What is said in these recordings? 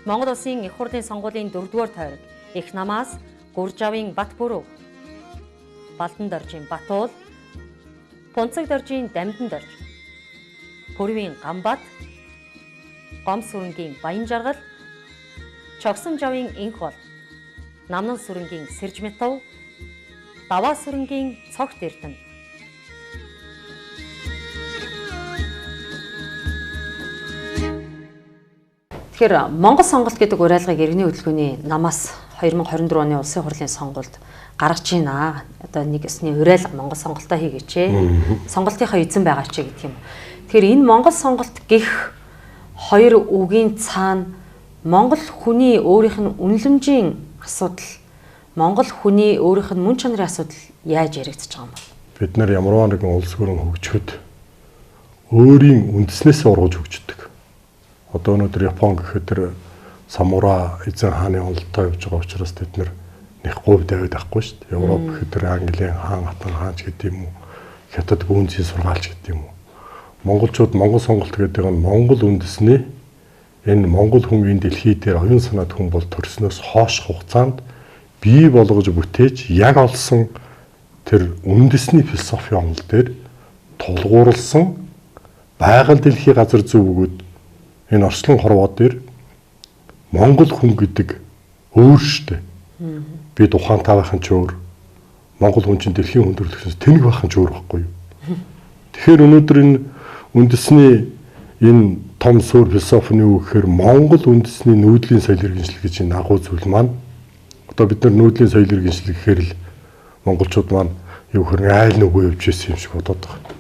Монгол Улсын их хурлын сонгуулийн 4-р тойрог их намаас Гүржавын Батбүрүү, Балдан доржийн Батуул, Пунцэг доржийн Дамдан дорж, Пүрвийн Гамбат, Гом сүрэнгийн Баянжаргал, Чогсон жавын Инх бол, Намнан сүрэнгийн Сэржмэтов, Даваа сүрэнгийн Цогт Эрдэнэ. Тэгэхээр Монгол сонголт гэдэг уриалгыг иргэний хөдөлгөөний намаас 2024 оны улсын хурлын сонгуульд гаргаж байна. Одоо нэг ёсны уриалга Монгол сонголтоо хийгээч. Сонголтынхаа эзэн байгаа ч гэдэг юм. Тэгэхээр энэ Монгол сонголт гих хоёр үгийн цаана Монгол хүний өөрийнх нь үнэлэмжийн асуудал, Монгол хүний өөрийнх нь мөн чанарын асуудал яаж яригдчих байгаа юм бэ? Бид нар ямарваа нэгэн улс гөрөн хөгжөхөд өөрийн үндснээс ургаж хөгждөг. Одоо өнөөдөр Япон гэхэд тэр самурай эзэн хааны онолтой явж байгаа учраас тэд нар нэг говь тавиад байхгүй шүү дээ. Европ гэхэд тэр Английн хаан атан хаанч гэдэг юм уу, Хятад гүнзгий сургаалч гэдэг юм уу. Монголчууд Монгол сонголт гэдэг нь Монгол үндэсний энэ Монгол хүн энэ дэлхий дээр оюун санаад хүн бол төрснөөс хойш хугацаанд бий болгож бүтээж яг олсон тэр үндэсний философи онол дээр тулгуурласан байгаль дэлхий газар зүй бөгөөд энэ орчлон хорвоо дээр Монгол хүн гэдэг өөр штэ. Бид ухаантай байх нь ч өөр. Монгол хүн чинь дэлхийн хүндрэлтээс тэнэг байх нь ч өөр байхгүй юу? Тэгэхээр өнөөдөр энэ үндэсний энэ том суурь философи нь юу гэхээр Монгол үндэсний нүүдлийн соёл иргэншил гэж энэ агуу зүйл маань одоо бид нар нүүдлийн соёл иргэншил гэхээр л монголчууд маань юу гэхээр айл нөгөө явж ирсэн юм шиг бодоод байгаа.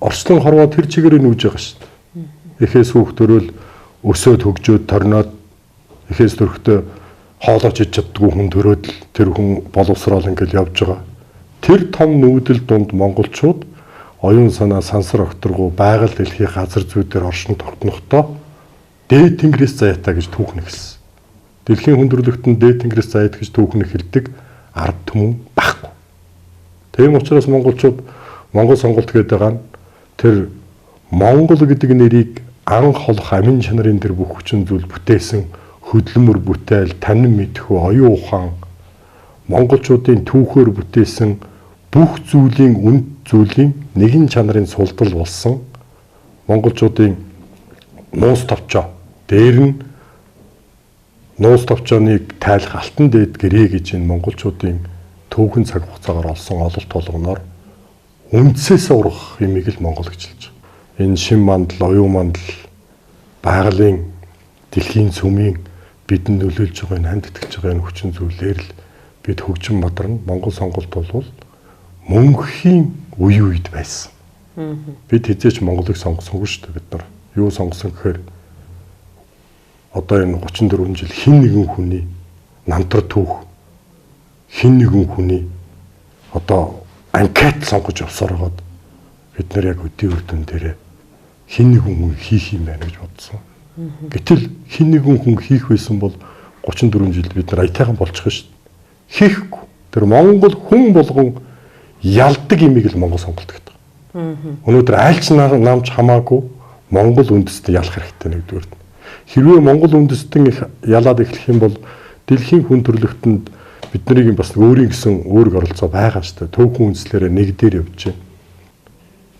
Орчлон хорвоо тэр чигээрээ нүүж байгаа шүү дээ. Эхээс хүүхд төрөөл өсөөд хөгжөөд торноод эхээс төрөхдөө хоолойч иж чаддгүй хүн төрөөд л тэр хүн боловсрол ингээл явж байгаа. Тэр том нүүдэл дунд монголчууд оюун санаа сансар огторгуу байгаль дэлхий газар зүй дээр оршин тогтнохдоо дээд тэнгэрээс заяатай гэж түүхэн эхэлсэн. Дэлхийн хүндрэлтэн дээд тэнгэрээс заяат гэж түүхэн эхэлдэг ард түмэн байхгүй. Тийм учраас монголчууд Монгол сонголт гэдэг байгаа нь тэр Монгол гэдэг нэрийг анх олох амин чанарын тэр бүх хүчин зүйл бүтээсэн хөдөлмөр бүтээл, танин мэдхүү, оюун ухаан монголчуудын түүхээр бүтээсэн бүх зүйлийн үнд зүйлийн нэгэн чанарын сулдал болсон монголчуудын нуус товчоо дээр нь нуус товчооныг тайлах алтан дээд гэрээ гэж энэ монголчуудын түүхэн цаг хугацаагаар олсон ололт болгоноор үндсээс ургах юмыг л Монгол гэж хэлж байгаа. Энэ шим мандал, оюун мандал, байгалийн дэлхийн сүмийн бидэнд нөлөөлж байгаа энэ амьд итгэж байгаа энэ хүчин зүйлээр л бид хөгжин бадарна. Монгол сонголт бол мөнхийн үе үед байсан. Бид хэзээ ч Монголыг сонгосонгүй шүү дээ бид нар. Юу сонгосон гэхээр одоо энэ 34 жил хэн нэгэн хүний намтар түүх, хэн нэгэн хүний одоо анкет сонгож явсаар байгаад бид нар яг өдийн үр дүн дээрээ хэн нэгэн хүн хийх юм байна гэж бодсон. Гэтэл хэн нэгэн хүн хийх байсан бол 34 жилд бид нар аятайхан болчих шүү дээ. Хийхгүй. Тэр Монгол хүн болгон ялдаг имийг л Монгол сонголт гэдэг. Өнөөдөр аль ч намч хамаагүй Монгол үндэстэд ялах хэрэгтэй нэгдүгээр. Хэрвээ Монгол үндэстэн их ялаад эхлэх юм бол дэлхийн хүн төрөлхтөнд бидний бас өөрийн гэсэн үүрэг оролцоо байгаа шүү дээ. Түүхэн үндслээрээ нэг дээр явж байна.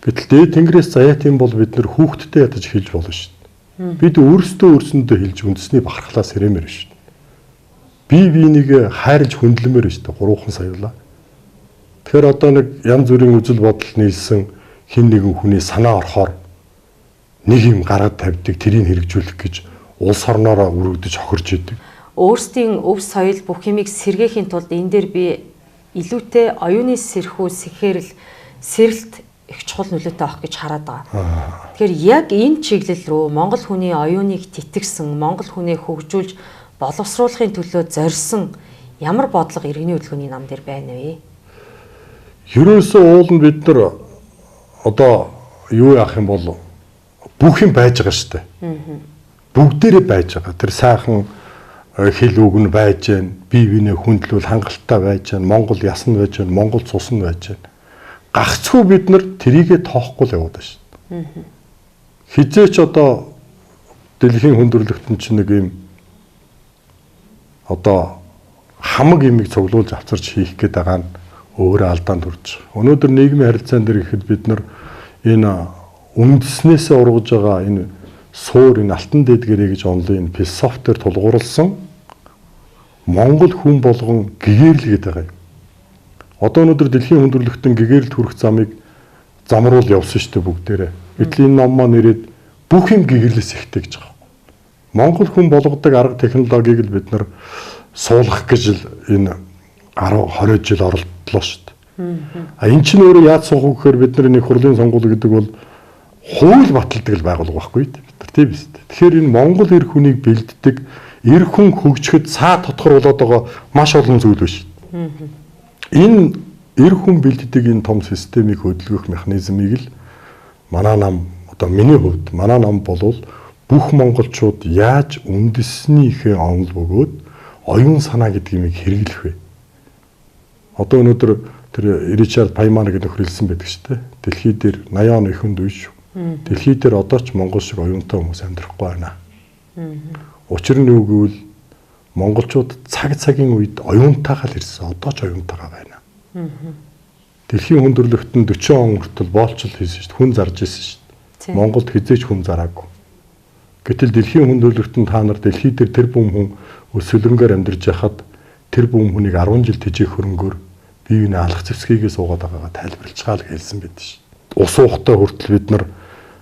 Гэтэл дээд тэнгэрээс заяат юм бол бид нэр хүүхдтэй ядаж хэлж болно шүү дээ. Бид өөрсдөө өөрсөндөө хэлж үндэсний бахархлаа сэрэмээр шүү дээ. Би биенийг хайрлж хүндлэмээр шүү дээ. 3 саяулаа. Тэгэхээр одоо нэг янз бүрийн үзэл бодол нийлсэн хин нэгэн хүний санаа орохоор нэг юм гаргад тавьдаг, тэрийг хэрэгжүүлэх гэж улс орноороо өргөдөж хохирж идэг. Өөрсдийн өв соёл бүх юмыг сэргээхийн тулд энэ дээр би илүүтэй оюуны сэрхүү сэхэрл сэрэлт их чухал нөлөөтэй авах гэж хараад байгаа. Тэгэхээр яг энэ чиглэл рүү Монгол хүний оюуныг тэтгсэн, Монгол хүнийг хөгжүүлж боловсруулахын төлөө зорьсон ямар бодлого иргэний хөдөлгөөний нам дээр байна вэ? Ерөөсөө уул нь бид нар одоо юу яах юм бол бүх юм байж байгаа шүү дээ. Бүгдээрээ байж байгаа. Тэр сайхан хэл үг нь байж гэн, бие биенээ хүндлүүл хангалттай байж гэн, Монгол яс нь байж гэн, Монгол цус нь байж гэн. Гагцхүү бид нар тэрийгэ тоохгүй л яваад байна шүү дээ. Хизээч одоо дэлхийн хүндрэлтэн чинь нэг юм одоо хамаг имийг цуглуулж авчирч хийх гээд байгаа нь өөрөө алдаанд хүрч байгаа. Өнөөдөр нийгмийн харилцаан дээр гэхэд бид нар энэ үндэснээсээ ургаж байгаа энэ суур энэ алтан дэдгэрээ гэж онлын философи дээр тулгуурласан Монгол хүн болгон гэгэрэл гэдэг байгаа юм. Одоо өнөөдөр дэлхийн хүндрэлтэн гэгэрэлд хүрэх замыг замруул явсан шүү дээ бүгдээрээ. Гэтэл энэ ном маань ирээд бүх юм гэгэрлээс ихтэй гэж байгаа. Монгол хүн болгодог арга технологиг л бид нар суулгах гэж л энэ 10 20 жил оролдлоо шүү дээ. А эн чинь өөрөө яаж суух вэ гэхээр бид нар нэг хурлын сонгуул гэдэг бол хууль баталдаг л байгууллага байхгүй бид нар тийм биз дээ. Тэгэхээр энэ Монгол эр хүнийг бэлддэг, эр хүн хөгжихэд цаа тодорхойлоод байгаа маш олон зүйл биш. Энэ эр хүн бэлддэг энэ том системийг хөдөлгөх механизмыг л манай нам одоо миний хувьд манай нам болвол бүх монголчууд яаж үндэснийхээ онол бөгөөд оюун санаа гэдэг юмыг хэрэглэх вэ? Одоо өнөөдөр тэр Ричард Пайман гэдэг нөхөр хэлсэн байдаг шүү дээ. Дэлхий дээр 80 оны эхэнд үе шүү. Дэлхий дээр одоо ч монгол шиг оюунтай хүмүүс амьдрахгүй байна. Учир нь юу гэвэл монголчууд цаг цагийн үед оюунтайгаа л ирсэн. Одоо ч оюунтайгаа байна. Дэлхийн хүндрэлтэн 40 он хүртэл боолчл хийсэн шүү дээ. Хүн зарж ирсэн шүү дээ. Монголд хизээч хүн зараагүй. Гэтэл дэлхийн хүндрэлтэн та нар дэлхий дээр тэр бум хүн өсөлөнгөөр амьдарч яхад тэр бум хүнийг 10 жил тэжээх хөрөнгөөр бие биенээ алах зэвсгийгээ суугаад байгаагаа тайлбарлаж байгаа л хэлсэн байдаг шин. Ус уухтай хүртэл бид нар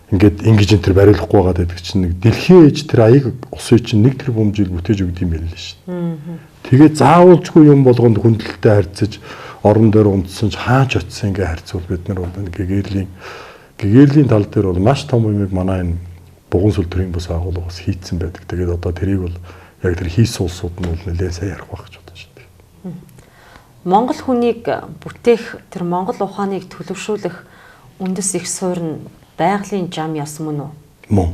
ингээд ингэж энэ төр бариулахгүй байгаа гэдэг чинь нэг дэлхийн ээж тэр аяг усын чинь 1 тэрбум жил бүтээж өгд юм байна л шин. Тэгээ заавалжгүй юм болгонд хүндлэлтэй харьцаж орон дээр унтсан ч хаач очисон ингээ харьцуул бид нар бол гэгэрлийн тал дээр бол маш том юмыг манай энэ буган сүл төрийн бус агуулга бас хийцэн байдаг. Тэгээд одоо тэрийг бол яг тэр хийсэн улсууд нь бол нэлээд сайн ярих байх гэж бодож байна. Монгол хүнийг бүтээх тэр монгол ухааныг төлөвшүүлэх үндэс их суурь нь байгалийн жам ёс мөн үү? Мөн.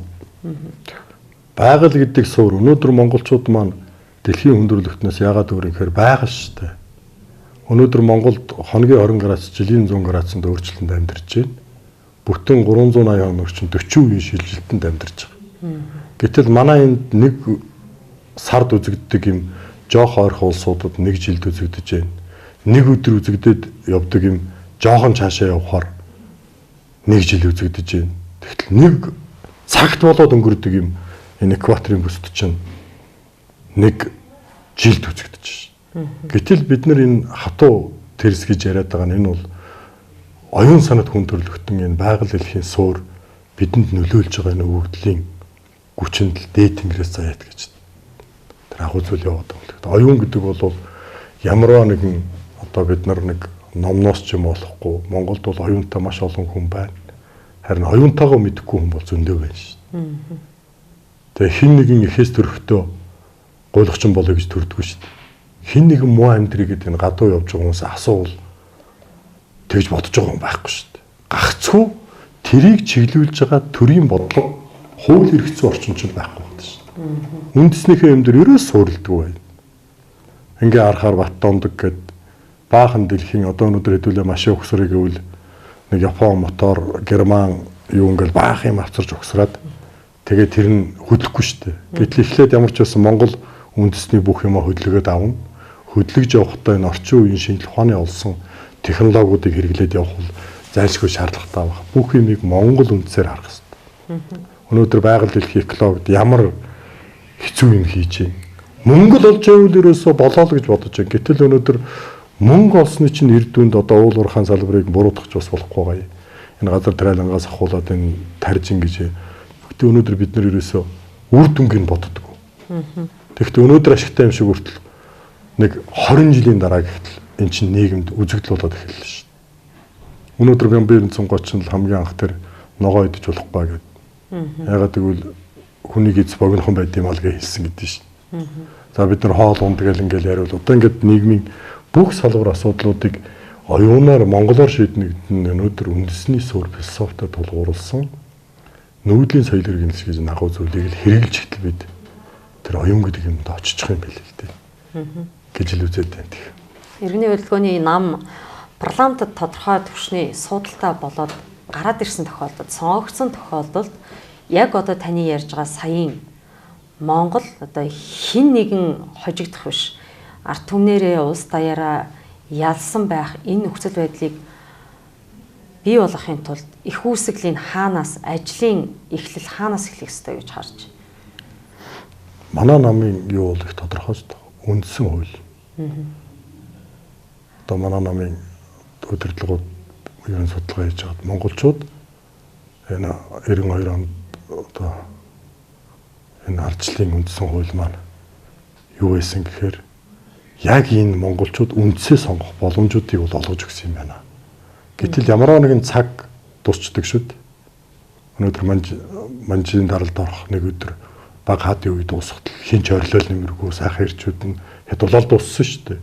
Байгаль гэдэг суурь өнөөдөр монголчууд маань дэлхийн хүндрэлтнээс яагаад өөр юм гэхээр байгаль шүү дээ. Өнөөдөр Монголд хоногийн 20 градус, жилийн 100 градусанд өөрчлөлтөнд амьдарч байна. Бүтэн 380 хоног чинь 40 үеийн шилжилтэнд амьдарч байгаа. Гэтэл манай энд нэг сард үзэгддэг юм жоох ойрхон улсуудад нэг жилд үзэгдэж байна. Нэг өдөр үзэгдээд явдаг юм жоохон цаашаа явхаар нэг жил үзэгдэж байна. Тэгтэл нэг цагт болоод өнгөрдөг юм энэ экваторын бүсд чинь нэг жилд үзэгдэж байна. Гэтэл бид нар энэ хатуу тэрс гэж яриад байгаа нь энэ бол оюун санаат хүн төрөлхтөн энэ байгаль дэлхийн суур бидэнд нөлөөлж байгаа энэ өгөгдлийн хүчинд л дээд тэнгэрээс заяат гэж тэр агуу зүйл яваад байгаа юм. Оюун гэдэг бол ямарваа нэгэн одоо бид нар нэг номноос ч юм болохгүй Монголд бол оюунтай маш олон хүн байна. Харин оюунтайгоо мэдэхгүй хүн бол зөндөө байна шүү. Тэгээ хин нэгэн эхээс төрөхдөө гуйлгочин болъё гэж төрдгөө шүү дээ. Хин нэгэн муу амьдрий гэдэг энэ гадуу явж байгаа хүмүүс асуувал тэгж бодож байгаа юм байхгүй шүү дээ. Гагцхүү тэрийг чиглүүлж байгаа төрийн бодлого хууль эрх зүйн орчин ч байхгүй байна шүү дээ. Үндэснийхээ юм дээр ерөөс суурилдаггүй байна. Ингээ харахаар бат дондог гэд баахан дэлхийн одоо өнөөдөр хэдүүлээ машин угсрыг гэвэл нэг Япон мотор, Герман юу ингээл баах юм авчирч угсраад тэгээ тэр нь хөдлөхгүй шүү дээ. Гэтэл эхлээд ямар ч байсан Монгол үндэсний бүх юмаа хөдлөгөөд авна. Хөдлөж явахдаа энэ орчин үеийн шинжлэх ухааны олсон технологиудыг хэрэглээд явах бол зайлшгүй шаардлагатай байна. Бүх юмыг Монгол үндсээр харах хэрэгтэй. Өнөөдөр байгаль дэлхийн экологид ямар хэцүү юм хийж байна. Мөнгө л олж байвал ерөөсөө болоо л гэж бодож байна. Гэтэл өнөөдөр мөнгө олсны чинь эрд дүнд одоо уул уурхаан салбарыг буруутгах бас болохгүй байгаа юм. Энэ газар тариалангаас ахуулаад энэ таржин гэж. Гэхдээ өнөөдөр бид нар ерөөсөө үр дүнгийг боддог. Тэгэхдээ өнөөдөр ашигтай юм шиг хүртэл нэг 20 жилийн дараа гэхтэл эн чинь нийгэмд үзэгдэл болоод эхэллээ шүү дээ. Өнөөдөр 1930 л хамгийн анх тэр ногоо идэж болохгүй гэдэг. Ягаад гэвэл хүнийг эз богинохон байд юм ал гэж хэлсэн гэдэг шүү. За бид нар хоол унд гэл ингээл яриул одоо ингээд нийгмийн бүх салбар асуудлуудыг оюунаар монголоор шийднэ гэдэг нь өнөөдөр үндэсний суурь философитой тулгуурласан нүүдлийн соёл иргэншил гэж агуу зүйлийг л хэрэгжилж хэтэл бид тэр оюун гэдэг юмд оччих юм байл л дээ. Гэж л үзээд байна тех. Иргэний хөдөлгөөний нам парламентод тодорхой түвшний суудалтай болоод гараад ирсэн тохиолдолд, сонгогдсон тохиолдолд яг одоо таны ярьж байгаа саяын Монгол одоо хин нэгэн хожигдох биш. Ард түмнэрээ улс даяараа ялсан байх энэ нөхцөл байдлыг бий болгохын тулд их үүсгэлийн хаанаас ажлын эхлэл хаанаас эхлэх ёстой гэж харж байна? Манай намын юу бол их тодорхой шүү дээ. Үндсэн хууль. Одоо манай намын удирдлагууд ер нь судалгаа хийж байгаад монголчууд энэ 92 онд одоо энэ ардчлалын үндсэн хууль маань юу байсан гэхээр яг энэ монголчууд үндсээ сонгох боломжуудыг бол олгож өгсөн юм байна. Гэтэл ямар нэгэн цаг дусчдаг шүү дээ. Өнөөдөр манжийн даралд орох нэг өдөр баг хаадын үе дуусахад хин ч орилол нэмэргүй сайхан ирчүүд нь хядуулаад дууссан шүү дээ.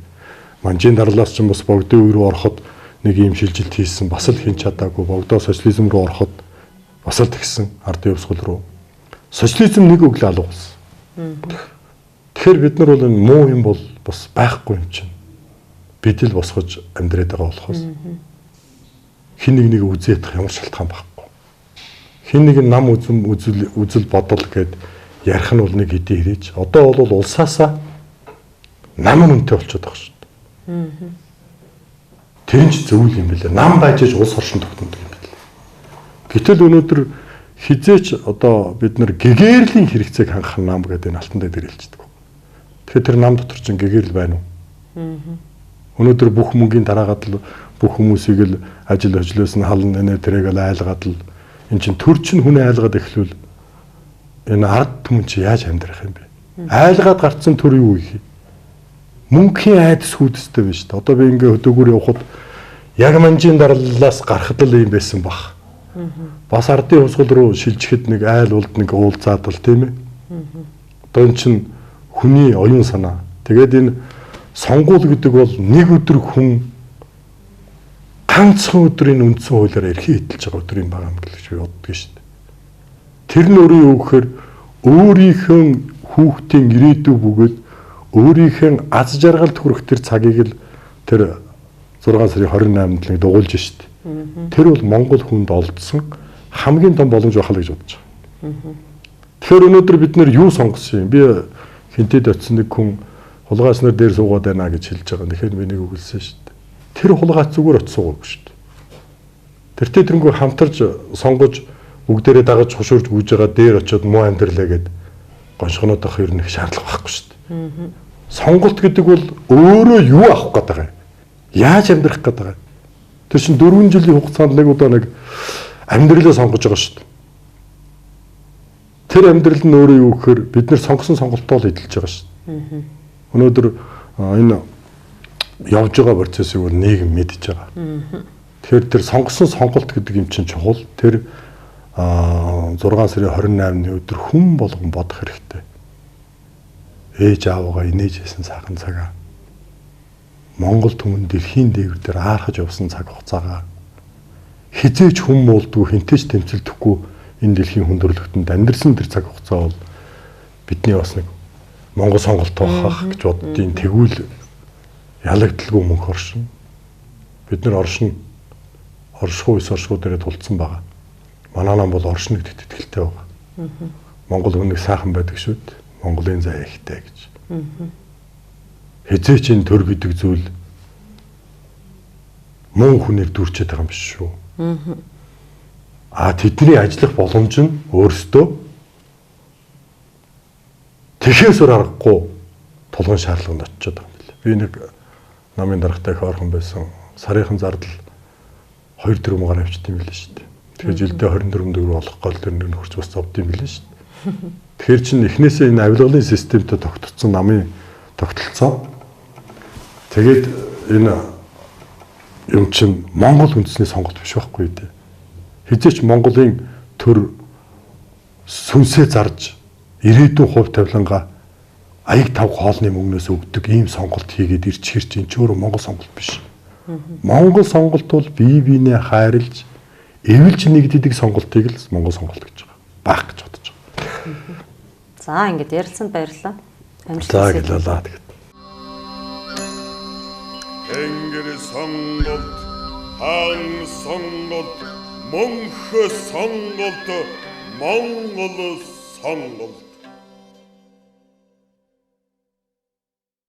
Манжийн дарлаас ч бас богдын үе рүү ороход нэг юм шилжилт хийсэн бас л хин чадаагүй богдоо социализм руу ороход бас л тэгсэн ардын хувьсгал руу. Социализм нэг өглөө алга болсон. Тэгэхээр бид нар бол энэ муу юм бол бас байхгүй юм чинь. Бид л босгож амьдраад байгаа болохоос хин нэг нэг үзээ ядах ямар шалтгаан байхгүй. Хин нэг нам үзэм үзэл бодол гэд ярих нь бол нэг хэдий хэрэж. Одоо бол улсаасаа нам нь үнэтэй болчиход байгаа шүү дээ. Тэр нь ч зөв юм билээ. Нам байж аж улс оршин тогтнодог юм билээ. Гэтэл өнөөдөр хизээч одоо бид нар гэгэрлийн хэрэгцээг хангах нам гэдэг энэ алтан дээр хэлждэг. Тэгэхээр тэр нам дотор чинь гэгэрэл байна уу? Өнөөдөр бүх мөнгөний дараагаад л бүх хүмүүсийг л ажил ажлаас нь хална нэ тэрэг л айлгаад л эн чинь төр чинь хүнээ айлгаад эхлүүл энэ ард түмэн чи яаж амьдрах юм бэ? Айлгаад гарцсан төр юу их юм? Мөнхийн айдас хүйдэстэй биш үү? Одоо би ингээ хөдөөгөр явхад яг манжийн дарлаас гарахад л юм байсан бах. Бас ардын хувьсгал руу шилжихэд нэг айл улд нэг уулзаад л тийм ээ. Одоо эн чинь хүний оюун санаа. Тэгээд энэ сонгуул гэдэг бол нэг өдөр хүн ганцхан өдрийн үндсэн хуулиар эрхээ хөдөлж байгаа өдөр юм байгаа юм гэж би боддог шүү дээ. Тэр нь өөрөө юу гэхээр өөрийнхөө хүүхдийн ирээдүй бөгөөд өөрийнхөө аз жаргалд хүрэх тэр цагийг л тэр 6 сарын 28-нд л дугуйлж шүү дээ. Тэр бол Монгол хүнд олдсон хамгийн том боломж байх л гэж бодож байгаа. Тэгэхээр өнөөдөр бид нэр юу сонгосон юм? Би хинтэд очисон нэг хүн хулгайч нар дээр суугаад байна гэж хэлж байгаа. Тэгэхээр би нэг үгэлсэн шүү дээ. Тэр хулгайч зүгээр очиж суугаагүй шүү дээ. Тэртээ тэрнгүү хамтарч сонгож бүгдээрээ дагаж хушуурж гүйж байгаа дээр очиод муу амьдралаа гэд гоншгонодох ер нь их шаардлага байхгүй шүү дээ. Сонголт гэдэг бол өөрөө юу авах гээд байгаа юм? Яаж амьдрах гээд байгаа юм? Тэр чинь 4 жилийн хугацаанд нэг удаа нэг амьдралаа сонгож байгаа шүү дээ. Тэр амьдрал нь өөрөө юу гэхээр бид нэр сонгосон сонголтоо л эдэлж байгаа шүү дээ. Өнөөдөр энэ явж байгаа процессыг бол нийгэм мэдж байгаа. Тэгэхээр тэр сонгосон сонголт гэдэг юм чинь чухал. Тэр 6 сарын 28-ны өдөр хүн болгон бодох хэрэгтэй. Ээж аавыгаа инээж хийсэн сайхан цагаа. Монгол түмэн дэлхийн дээгүүр дээр аархаж явсан цаг хугацаагаа хизээч хүн муулдгүй хинтээч тэмцэлдэхгүй энэ дэлхийн хүндрэлтэнд амьдэрсэн тэр цаг хугацаа бол бидний бас нэг Монгол сонголт байх гэж боддیں۔ Тэгвэл ялагдalгүй мөнх оршин. Бид нар оршин оршихуй ус оршихуй дээрээ тулцсан байгаа. Манай нам бол оршин гэдэгт итгэлтэй байгаа. Монгол хүн нэг сайхан байдаг шүү дээ. Монголын зай ихтэй гэж. Хизээч энэ төр гэдэг зүйл муу хүнээр дүрчээд байгаа юм биш шүү. А тэдний ажиллах боломж нь өөрсдөө тэхээс өөр аргагүй тулгын шаардлаганд очиод байгаа юм билээ. Би нэг намын даргатай их ойрхон байсан. Сарынхан зардал 2 тэрбум гараа авчт юм билээ шүү дээ. Тэгэхээр жилдээ 24 төгрөг олох гол тэр нэг нөхөрч бас зовд юм билээ шүү дээ. Тэгэхээр чин эхнээсээ энэ авилгалын системтэй тогтцсон намын тогтолцоо. Тэгээд энэ юм чин Монгол үндэсний сонголт биш байхгүй дээ. Хизээч Монголын төр сүнсээ зарж ирээдүйн хувь тавилангаа аяг тав хоолны мөнгнөөс өгдөг ийм сонголт хийгээд ирчихэр чинь ч өөрөө Монгол сонголт биш. Монгол сонголт бол бие биенээ хайрлж эвэлж нэгддэг сонголтыг л Монгол сонголт гэж байгаа. Баах гэж бодож байгаа. За ингээд ярилцсанд баярлалаа. Амжилт хүсье. За гэлээ тэгээд. Тэнгэр сонголт, хаан сонголт, мөнх сонголт, Монгол сонголт.